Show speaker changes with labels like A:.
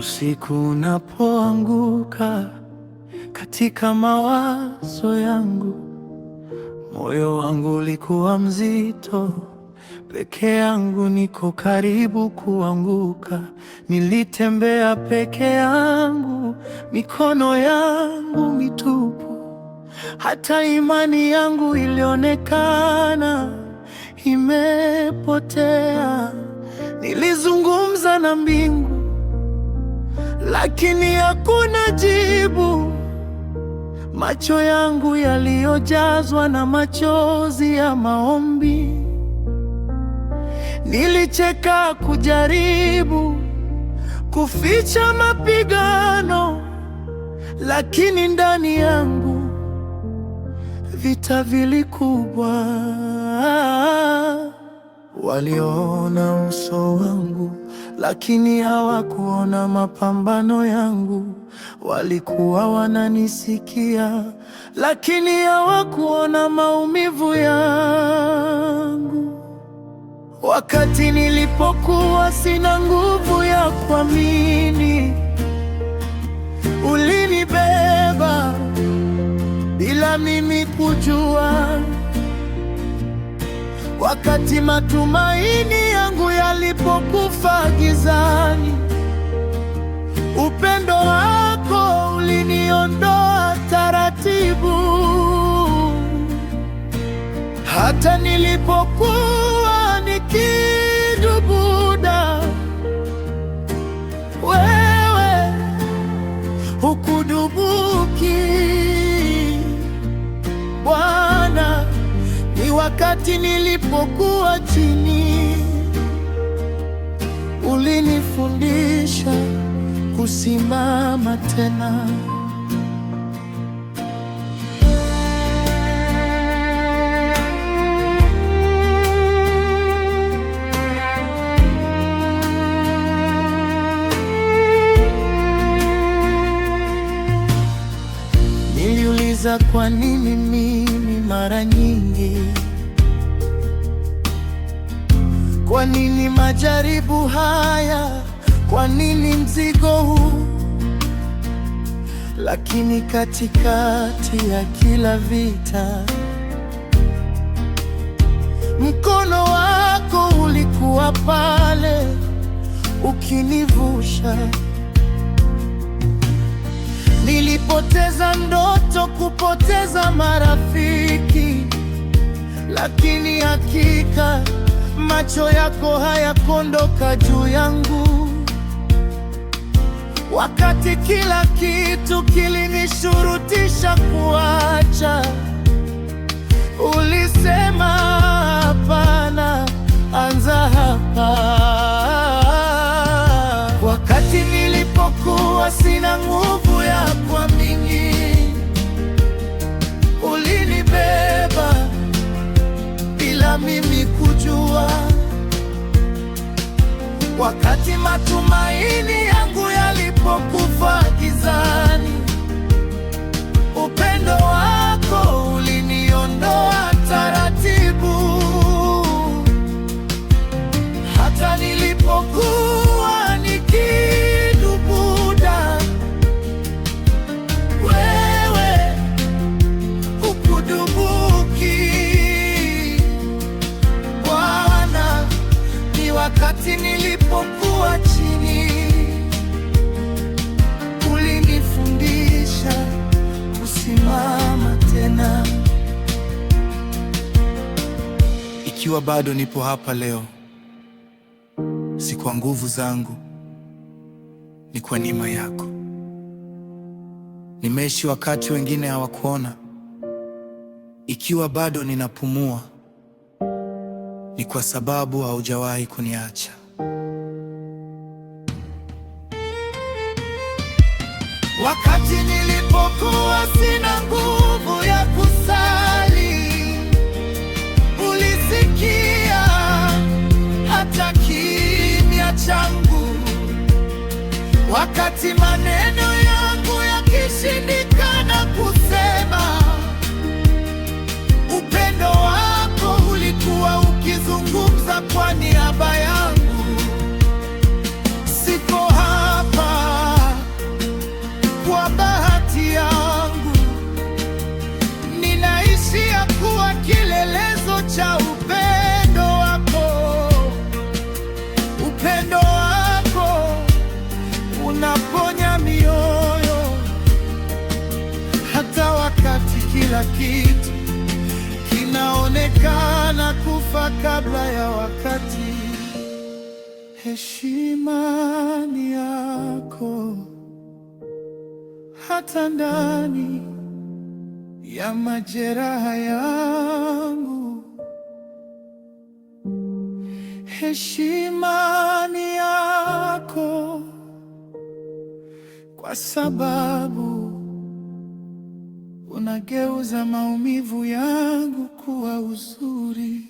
A: Usiku unapoanguka katika mawazo yangu, moyo wangu ulikuwa mzito, peke yangu niko karibu kuanguka. Nilitembea peke yangu, mikono yangu mitupu, hata imani yangu ilionekana imepotea. Nilizungumza na mbingu, lakini hakuna jibu. Macho yangu yaliyojazwa na machozi ya maombi. Nilicheka kujaribu kuficha mapigano, lakini ndani yangu vita vilikubwa. Waliona uso wangu, lakini hawakuona mapambano yangu. Walikuwa wananisikia, lakini hawakuona maumivu yangu. Wakati nilipokuwa sina nguvu ya kuamini, ulinibeba bila mimi kujua. Wakati matumaini yangu yalipokufa gizani, upendo wako uliniondoa taratibu. Hata nilipokuwa nikidubuda, wewe hukudubuki. Bwana, ni wakati nilipokuwa chini, ulinifundisha kusimama tena. Niliuliza kwa nini mimi mara nyingi, kwa nini majaribu haya, kwa nini mzigo huu? Lakini katikati ya kila vita, mkono wako ulikuwa pale ukinivusha. Nilipoteza ndoto, kupoteza marafiki, lakini hakika macho yako hayakuondoka juu yangu. Wakati kila kitu kilinishurutisha kuacha, ulisema hapana, anza hapa. Wakati nilipokuwa sina nguvu ya kuamini, ulinibeba bila mimi kujua. Wakati matumaini yangu yalipokufa gizani, upendo wako uliniondoa taratibu. Hata nilipokuwa nikidubuda, wewe hukudubuki. Bwana, ni wakati nilipokuwa chini, ulinifundisha kusimama tena.
B: Ikiwa bado nipo hapa leo, si kwa nguvu zangu, ni kwa neema yako. Nimeishi wakati wengine hawakuona. Ikiwa bado ninapumua, ni kwa sababu haujawahi kuniacha.
A: Wakati nilipokuwa sina nguvu ya kusali, ulisikia hata kimya changu. Wakati maneno yangu yakishindikana kusema, upendo wako ulikuwa ukizungumza kwa niaba yangu. Siko hapa kila kitu kinaonekana kufa kabla ya wakati. Heshima ni yako hata ndani ya majeraha yangu. Heshima ni yako kwa sababu unageuza maumivu yangu kuwa uzuri.